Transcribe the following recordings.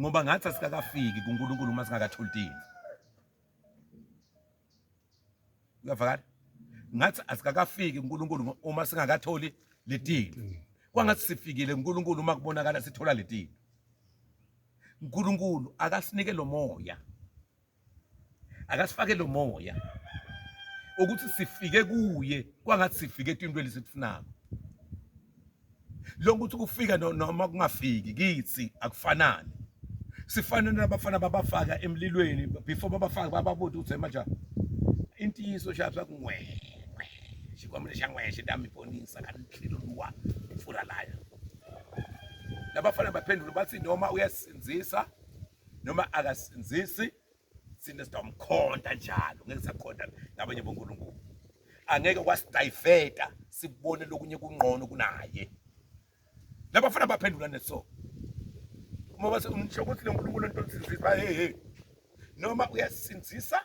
Ngoba ngathi asikakafiki kuNkulunkulu uma singakatholi tintfo. Uyavakala? Ngathi asikakafiki kuNkulunkulu uma singakatholi letintfo. Kwangathi sifikile kuNkulunkulu uma kubonakala sithola letintfo. uNkulunkulu akasinike lo moya. Akasifake lo moya ukuthi sifike kuye kwangathi sifike etintweni esikufunako. Lokhu ukuthi kufika noma kungafiki kithi akufanani. Sifana nabafana babafaka emlilweni before babafaka bababuta ukuthi manje intiyiso shapha kungwe xikwembu lexi xa n'wexe ta mi ponisa ka ntlhelo luwa pfura laya labafana baphendula bathi noma uyasindzisa noma akasindzisi thina sitamkhonta njalo ngeke sakhonta nabanye bonkulunkulu angeke kwasidayiveta sibone lokunye kungqono kunaye labafana baphendula neso uma base ngisho ukuthi lo nkulunkulu ontosindzisa hey hey noma uyasindzisa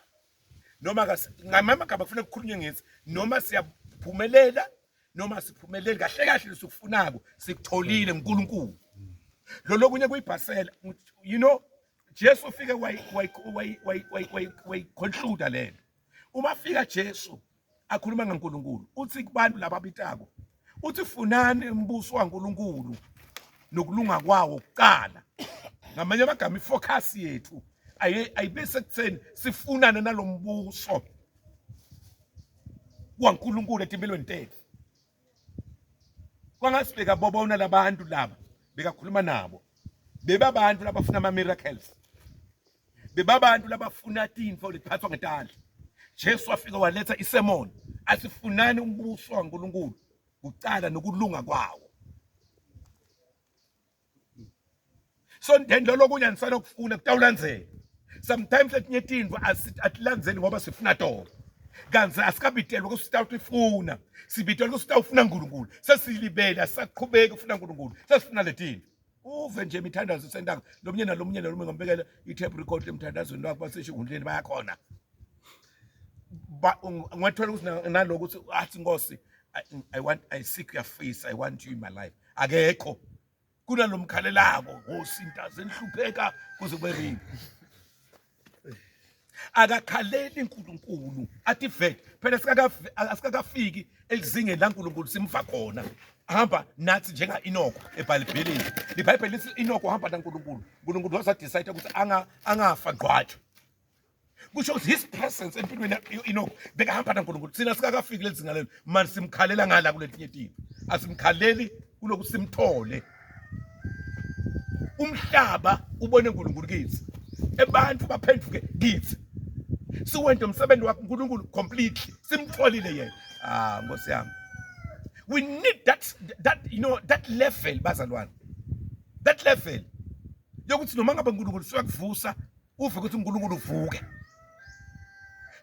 noma ngamagama kufanele kukhulunywe ngithi noma siyaphumelela noma siphumeleli kahle kahle lesikufunako sikutholile uNkulunkulu lo lokunye kuyibhasela you know Jesu ufike wayiconclude lento uma fika Jesu akhuluma ngaNkulunkulu uthi kubantu laba abitako uthi funani umbuso waNkulunkulu nokulunga kwawo kuqala ngamanye amagama ifocus yethu ayibe sekutheni sifunane nalombuso waNkulunkulu etimpilweni tethu kwangathi bekabobona labantu laba bekakhuluma nabo bebabantu labafuna ama-miracles bebabantu labafuna tintfo letiphathwa ngetandla Jesu wafika waletha isemon asifunani umbuso waNkulunkulu kucala nokulunga kwawo so then lolo kunye anisanokufuna kutawulandzela sometimes letinye tintfo atilandzeli ngoba sifuna tona kanti asikabitelwa ukuthi sitawutifuna sibitelwa ukuthi sitawufuna uNkulunkulu sesilibele asisaqhubeki ufuna uNkulunkulu sesifuna letintfo uve nje imithandazo sentaka lomunye nalomunye nalomunye ngombekela i-tape record emthandazweni wakho baseshikundleni bayakhona ngathola ukuthi naloko ukuthi athi nkosi I want I seek your face I want you in my life akekho kunalomkhalelako nkosi intaze enhlupheka kuze kube nini akakhaleli uNkulunkulu athi vele phela asikakafiki elizingeni laNkulunkulu simva khona hamba nathi njenga Enoch eBhayibhelini iBhayibheli lithi Enoch uhamba naNkulunkulu uNkulunkulu wasadecide ukuthi anga angafa ngqwatshwe kusho ukuthi his presence empilweni Enoch bekahamba naNkulunkulu thina sikakafiki leli zinga lelo manje simkhalela ngala kuletinye tinto asimkhaleli kuloku simthole umhlaba ubone uNkulunkulu kithi abantu baphenduke kithi siwente umsebenzi wakhe uNkulunkulu completely simtholile yena ah nkosi yami we need that that you know that level bazalwane that level yokuthi noma ngabe uNkulunkulu usuyakuvusa uve ukuthi uNkulunkulu uvuke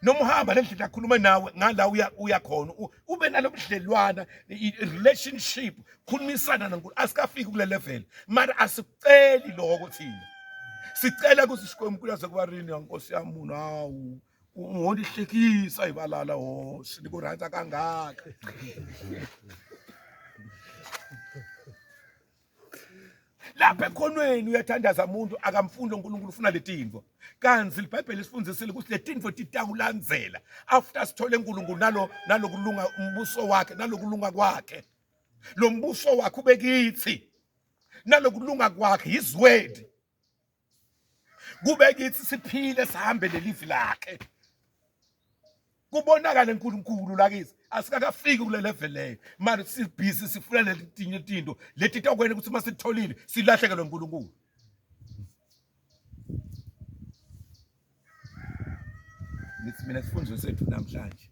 noma uhamba lendlela akhuluma nawe ngala uya uya khona ube nalobudlelwana relationship khulumisana naNkulunkulu asikafiki kule level mara asikuceli lokho thina sicela ukuthi sikwembu kuyaze kuba rini nkosi yami munhu hawu ungondihlekisa ibalala hosi ni ku rhandza kangaka lapha ekhonweni uyathandaza umuntu akamfundi uNkulunkulu ufuna letinto kanzi iBhayibheli lisifundisile ukuthi letinto titakulandzela after sithole uNkulunkulu nalo nalokulunga umbuso wakhe nalokulunga kwakhe lo mbuso wakhe ubekithi nalokulunga kwakhe his word kube kithi siphile sihambe lelivi lakhe kubonakale uNkulunkulu lakithi asikakafiki kule level leyo manje sibhizi sifuna letinye tinto leti tokwena ukuthi uma sitholile silahlekelwe uNkulunkulu ngithi mina sifundzo sethu namhlanje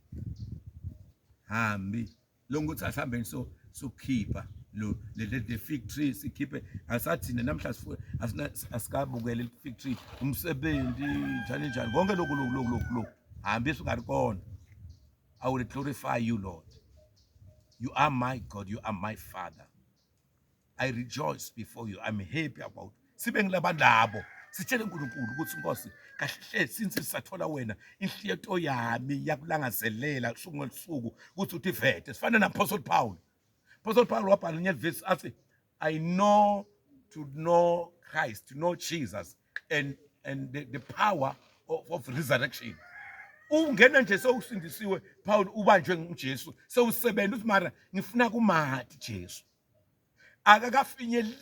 hambi lonke ukuthi asihambeni so sokukhipha lo le le fig tree sikhiphe asathina namhla asina asikabukele fig tree umsebenzi njani njani konke lokhu lokhu lokhu lokhu lokhu hambi singari kona i will glorify you lord you are my god you are my father I rejoice before you. I'm happy about. Sibe ngilabantu sitshele uNkulunkulu ukuthi Nkosi kahle since sisathola wena inhliyeto yami yakulangazelela usuku ngosuku ukuthi uthi vete sifana na Apostle Paul. Apostle Paul wabhala enye verse athi I know to know Christ, to know Jesus and the power of resurrection. Ungena nje sewusindisiwe, Paul, ubanjwe nguJesu, sewusebenza, uthi mara ngifuna kumati Jesu, akakafinyeleli.